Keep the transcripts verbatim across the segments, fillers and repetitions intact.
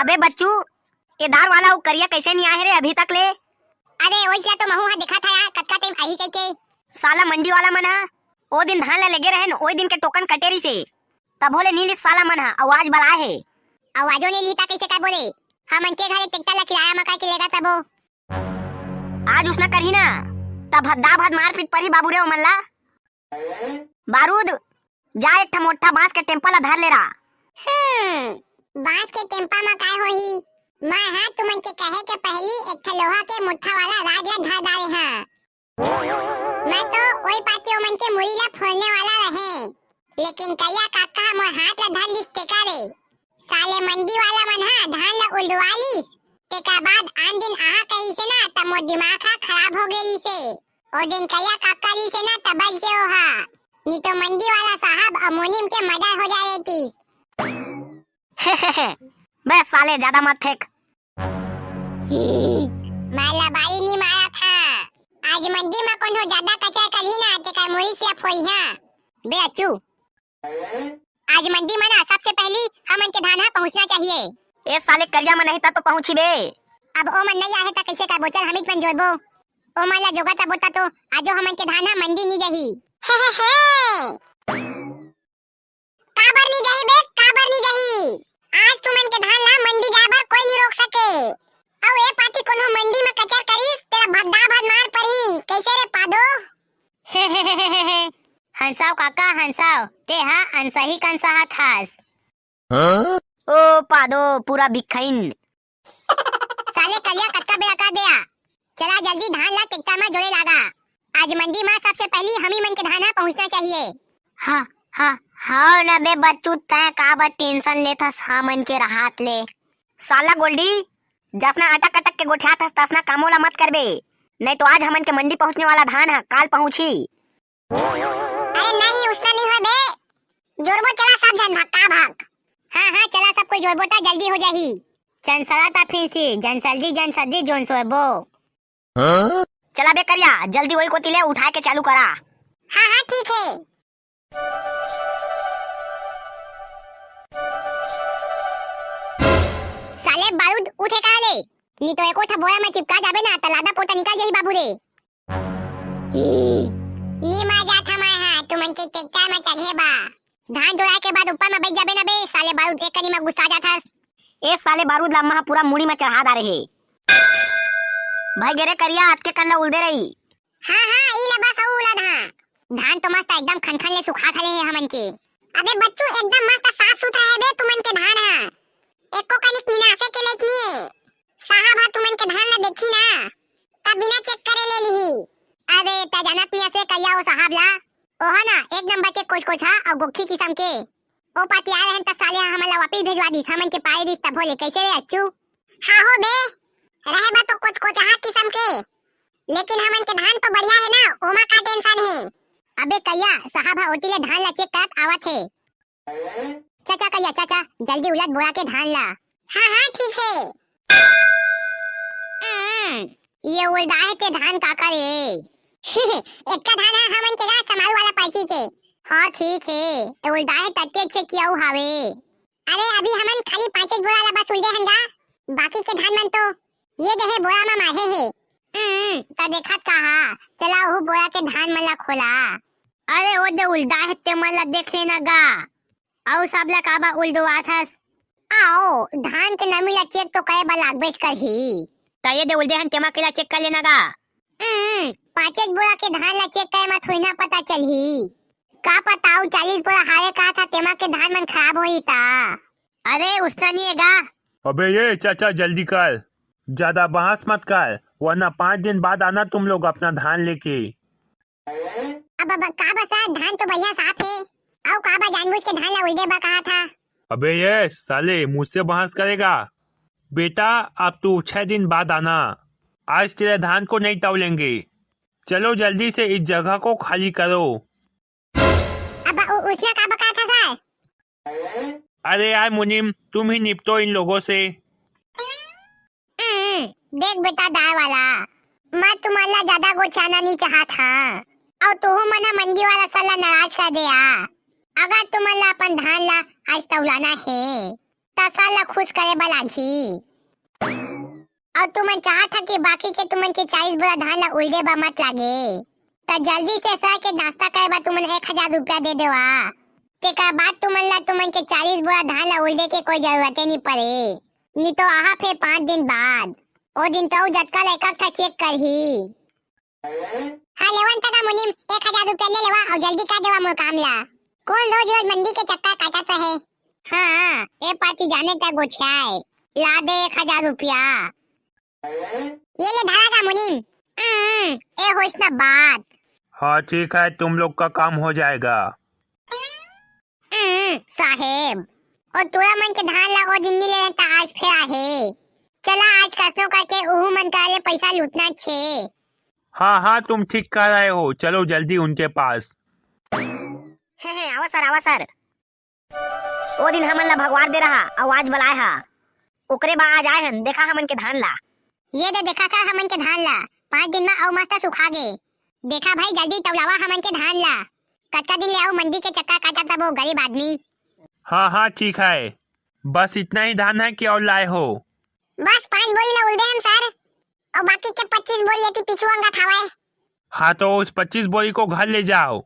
बे बच्चू, ये दार वाला अउ करिया कैसे नहीं आए रे अभी तक ले? अरे, ओइसला तो महू हा देखा था यार, कतका टाइम आही कहिके। साला मंडी वाला मन हा ओ दिन धान ला लेगे रहेन, ओई दिन के टोकन कटे रहिसे, तभो ले नी लिस साला मन हा, अउ आज बलाए हे। अउ आजो नी लिही ता कैसे काय बोले? हमन के घरे ट्रैक्टर ला किराया मा करके लेगा तभो। आज उसना करही ना, तब भद्दा भद मारपीट परही बाबू रे ओमन ला। बारूद, जा एक ठा मोट्ठा बांस के टेम्पा ला धर ले रा। हम्म, बांस के टेम्पा मा काय होही? मैं हा तुमन के कहे के पहली एक ठा लोहा के मोट्ठा वाला rod ला धर डारे हां। मैं तो ओई पाती ओमन के मुड़ी ला फोड़ने वाला रहे, लेकिन करिया काका हा मोर हाथ ला धर लिस तेका रे। साले मंडी वाला मन हा धान ला उलडवा लिस, तेका बाद आन दिन आहा कहिसे ना, त मोर दिमाग हा खराब हो गे रिसे। ओ दिन करिया काका रिसे ना, त बच गे ओहा, नी तो मंडी वाला साहब अउ मुनीम के murder हो जाए रहितिस। बे साले, जादा मत फेंक। मैं लबारी नी मारत हां। आज मंडी मा कोनो जादा कचर करही ना, तेकर मुड़ी ला फोड़िहां। बे अच्छू, आज मंडी मा ना सबसे पहली हमन के धान हा पहुंचना चाहिए। ए साले करिया मा नहीं ता तो पहुंची बे। अब ओमन नहीं आहे ता कैसे करबो? चल हमीच मन जोरबो। ओमन ला जोगा तबो ता तो आजो हमन के धान हा मंडी नी जाही। हे, हे, हे। काबर नी जाही बे, काबर नी जाही? आज तुमन के धान ला मंडी जाए बर कोई नी रोक सके। अउ ए पाती कोनो मंडी मा कचर करिस, तेला भद्दा भद मार परही। कैसे रे पादो? हे, हे, हे, हे, हे, हे। हंसाव काका, हंसाव, ते हा अनसही कनसाहत हास। हाँ? ओ पादो, पूरा बिखइन। साले करिया कतका बेरा कर देया। चला जल्दी धान ला ट्रैक्टर मा जोड़े लागा। आज मंडी मा सबसे पहली हमी मन के धान हा पहुंचना चाहिए। हाँ, हाँ, हाँ ना बे बच्चू, तैं काबर tension लेथस हमन के रहत ले? साला गोल्डी, जसना अटक अटक के गोठियात हस, तसना कामो ला मत करबे, नहीं तो आज हमन के मंडी पहुंचने वाला धान हा काल पहुंची। अरे नहीं, उसना नहीं होय बे। जोरबो चला सब झन भक्का भक। हाँ, हाँ, चला सब कोई जोरबो ता जल्दी हो जाही। चंसला ता फिर से, जन सल्दी, जन सल्दी, जोन सोएबो। हाँ? चला बे करिया, जल्दी वही कोती ले उठाए के चालू करा। हाँ, हाँ, ठीक है। साले बारूद उठे कहाँ ले? नी तो एको ठा बोरा में चिपका जाबे ना, त लादा पोटा निकल जाही बाबू रे। नी मार जात हमाय हा, तुमन के ट्रैक्टर में चढ़े बा। धान जोड़ाए के बाद ऊपर में बैठ जाबे ना बे, साले बारूद एक कनी में गुस्सा जात हस। ए साले बारूद ला महा पूरा मुड़ी में चढ़ा डारे हे। भाई गे रे करिया, अतके कन ला उलदे रही। हाँ, हाँ, ई ले बस अउ उलद हाँ। धान तो मस्त एकदम खनखन ले सुखा खले हे हमन के। अबे बच्चू, एकदम मस्त साफ सुथरा हे बे तुमन के धान हा। एको कनिक निनासे के लेक नी हे। साहब हा तुमन के धान ला देखी ना, तब बिना चेक करे ले लिही। अबे, तै जानत नी असे करिया ओ साहब ला। ओहा ना, एक नंबर के कोचकोचहा अउ गोखी किसम के। ओ पाती आए रहन त साले हा हमन ला वापिस भेजवा दिस, हमन के पाए दिस तभो ले। कैसे रे अच्छू? हाँ हो बे, रहे बा तो कोचकोचहा किसम के, लेकिन हमन के धान तो बढ़िया हे ना, ओमा का tension हे? अबे करिया, साहब हा ओती ले धान ला चेक करत आवत हे। चाचा करिया, चाचा, जल्दी उलद बोरा के धान ला। हाँ, हाँ, ठीक हे। हम्म, ये उलदाहे के धान काकर ए? एक्का धान हा हमन के गा समारू वाला पार्टी के। हाँ, ठीक हे, ये उलदाहे तत्ते अच्छे कियाऊ हावे। अरे, अभी हमन खाली पाँचेक बोरा ला बस उलदे हन गा, बाकी के धान मन तो ये देहे बोरा मा माढ़े हे। हम्म, त देखत का हा, चला ओहू बोरा के धान मन ला खोला। अरे, ओ दे उलदाहे ते मन ला देख लेना गा। अउ सब ला काबर उलदवात हस? आओ, धान के नमी ला चेक तो करे बर लागबेच करही। त ये दे उलदे हन, तेमा के ला चेक कर लेना गा। हम्म, पाँचेक बोरा के धान ला चेक करे मा थोड़ी ना पता चलही। का पता अउ चालीस बोरा हावे का था, तेमा के धान मन खराब होही ता। अरे, उसना नहीं हे गा। अबे ये चाचा, जल्दी कर, ज्यादा बहस मत कर, वरना पाँच दिन बाद आना तुम लोग अपना धान लेके। अब, अब का बा सर, धान तो बढ़िया साफ हे। अउ का बा, जानबूझ के धान ला उलदे बा कहा था? अबे ये साले, मुझसे बहस करेगा? बेटा, अब तू छह दिन बाद आना, आज तेरे धान को नहीं तौलेंगे। चलो जल्दी से इस जगह को खाली करो। अब उ-, उसने का बा कहा था सर? अरे यार मुनीम, तुम ही निपटो इन लोगों से। हम्म, देख बेटा दाय वाला, मैं तुमन ला ज्यादा गोचाना नहीं चाहत हाँ। अउ तुहू मन ह मंडी वाला सर ला नाराज कर दे आ। अगर तुमन ला अपन धान ला आज तौलाना हे, त सर ला खुश करे बर लागही। अउ तुमन चाहत हा कि बाकी के तुमन के चालीस बोरा धान ला उलदे बर मत लागे, त जल्दी से सर के नाश्ता करे बर तुमन एक हजार रुपया दे देवा। तेकर बाद तुमन ला तुमन के चालीस बोरा धान ला उलदे के कोई जरूरते नी पड़े। नी तो आहा फेर पाँच दिन बाद, ओ दिन तो अउ जतका ला एकक ठा चेक करही। हाँ, लेवन तका मुनीम, एक हजार रुपया ले लेवा अउ जल्दी कर देवा मोर काम ला। कौन रोज रोज मंडी के चक्कर काटत रहे? हाँ, ए पाती जाने तक गोठियाए। ला दे एक हजार रुपया। ये ले धरा गा मुनीम। हम्म, ए होइस ना बात। हाँ, ठीक है, तुम लोग का काम हो जाएगा। हम्म, साहेब, ओ टूरा मन के धान ला ओ दिन नी लेना त आज फेर आहे। चला आज कसनो करके उहू मन करा ले पैसा लूटना छे। हाँ, हाँ, तुम ठीक कह रहे हो, चलो जल्दी उनके पास। हे, हे, आवा सर, आवा सर। ओ दिन हमन ला भगवार दे रहा, अउ आज बलाए हा। ओकरे बा आज आए हन, देखा हमन के धान ला। ये दे देखा सर हमन के धान ला, पाँच दिन मा अउ मस्त सुखा गे। देखा भाई जल्दी तौलावा हमन के धान ला, कतका दिन ले अउ मंडी के चक्कर काटत हबो गरीब आदमी। हाँ, हाँ, ठीक है, बस इतना ही धान है कि और लाए हो? बस पाँच बोरी ला उलदे हन सर, अउ बाकी के पच्चीस बोरी एती पीछू अंगत हवय। हाँ, तो उस पच्चीस बोरी को घर ले जाओ।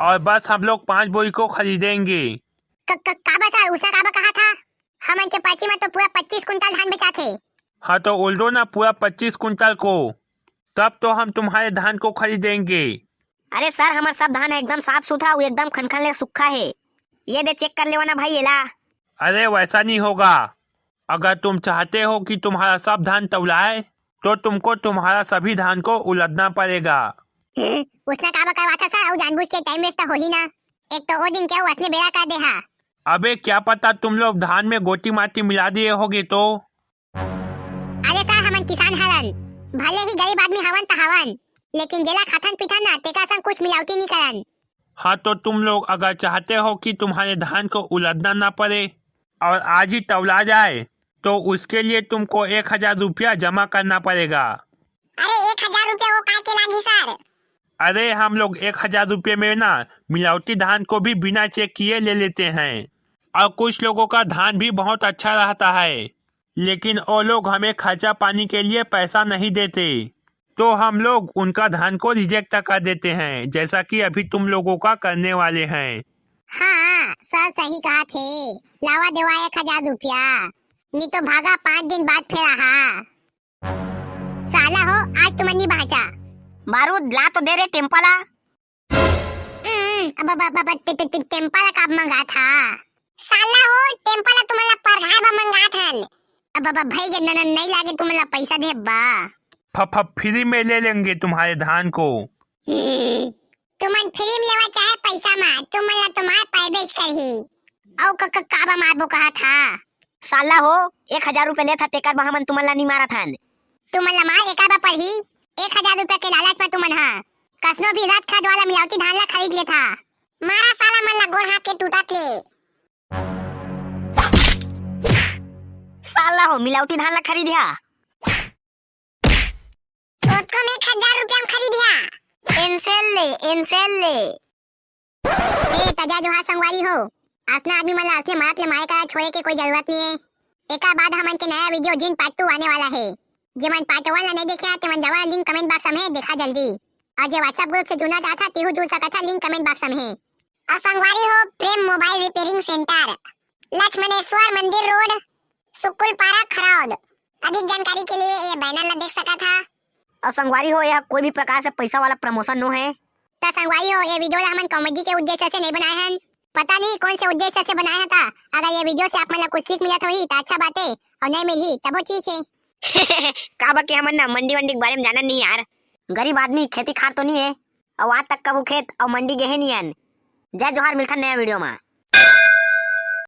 और बस हम लोग पाँच बोरी को खरीदेंगे। क-, क-, काबर सर, उसा काबर कहा था? हमन के पर्ची में तो पूरा पच्चीस कुंटल धान बेचाथे। हाँ, तो उलदो ना पूरा पच्चीस कुंटल को, तब तो हम तुम्हारे धान को खरीदेंगे। अरे सर, हमर सब धान एकदम साफ सुथरा, वो एकदम खनखन ले सूखा है। ये दे चेक कर लेवा ना भाई, एला। अरे, वैसा नहीं होगा। अगर तुम चाहते हो कि तुम्हारा सब धान तौलाए, तो तुमको तुम्हारा सभी धान को उलदना पड़ेगा। उसने का बकवास था सर, अउ जानबूझ के टाइम वेस्ट तो हो ही ना। एक तो ओ दिन के अउ असने बेरा कर दे हा। अबे, क्या पता तुम लोग धान में गोटी माटी मिला दिए होगे तो। अरे सर, हमन किसान हवन, भले ही गरीब आदमी हवन त हवन, लेकिन जेला खाथन पीथन ना, तेकर संग कुछ मिलावटी नहीं करन। हाँ, तो तुम लोग अगर चाहते हो कि तुम्हारे धान को उलदना ना पड़े और आज ही तौला जाए, तो उसके लिए तुमको एक हजार रुपया जमा करना पड़ेगा। अरे, एक हजार रुपया वो काय के लागी सर? अरे, हम लोग एक हजार रुपये में ना मिलावटी धान को भी बिना चेक किए ले लेते हैं, और कुछ लोगों का धान भी बहुत अच्छा रहता है, लेकिन वो लोग हमें खर्चा पानी के लिए पैसा नहीं देते, तो हम लोग उनका धान को रिजेक्ट कर देते हैं, जैसा कि अभी तुम लोगों का करने वाले हैं। हाँ, सर सही कहा थे, लावा देवा एक हजार रुपया, नहीं तो भागा पाँच दिन बाद फिर आहा। साला हो, आज तुमन नी बाँचा। बारूद ला तो दे रे टेम्पा ला। हम्म, अब, अब, अब, अब, टे-, टे-, टे-, टेम्पा ला का मंगा था? साला हो, टेम्पा ला तुमन ला परघाय बा मंगा थन। अब, अब, अब, भाई के ननन नहीं लागे तुमन ला पैसा दे बा। फ-, फ-, फ्री में ले लेंगे तुम्हारे धान को। हम्म, तुमन फ्री में लेवा चाहे पैसा मा, तुमन ला तुम्हार पैबेच करही। अउ क-, क-, का बा मारबो कहा था? साला हो, एक हजार रुपया लेत हा, तेकर बर हमन तुमन ला नी मारत हन। तुमन ला मार एकर बर पड़ही, एक हजार रुपया के लालच म तुमन हा कसनो भी रात खाद वाला मिलावटी धान ला खरीद लेथा। मारा साला मन ला गोड़ हाथ के टूटत ले। साला हो, मिलावटी धान ला खरीद हा। ओतको में एक हजार रुपया म खरीद हा। एनसेल ले, एनसेल ले। ए, तजा जोहार संगवारी हो। असना आदमी मन ला असने मरत ले मारे करा छोड़े के कोई जरूरत नहीं है। एकर बाद हमन के नया वीडियो जिन पार्ट टू आने वाला है, जेमन पार्ट वन ला नहीं देखे हैं, तेमन जावा लिंक कमेंट बॉक्स में है, देखा जल्दी। और जे WhatsApp ग्रुप से जुड़ना चाहता, तेहू जुड़ सकत है, लिंक कमेंट बॉक्स में है। और संगवारी हो, प्रेम मोबाइल रिपेयरिंग सेंटर, लक्ष्मणेश्वर मंदिर रोड, सुकुलपारा खरौद। अधिक जानकारी के लिए ये बैनर ला देख सकत हा। और संगवारी हो, यह कोई भी प्रकार से पैसा वाला प्रमोशन नो है। त संगवारी हो, ये वीडियो ला हमन कॉमेडी के उद्देश्य से नहीं बनाए हन। पता नहीं कौन से उद्देश्य से बनाए हन। त अगर ये वीडियो से आप मन ला कुछ सीख मिलत होही त अच्छा बात है, और नहीं मिलही तबो ठीक है। का बा कि हमन ना मंडी वंडी के बारे में जानन नहीं यार। गरीब आदमी खेती खार तो नहीं है, और आज तक कभू खेत और मंडी गए नहीं हन। जय जोहार, मिलथन नया वीडियो में।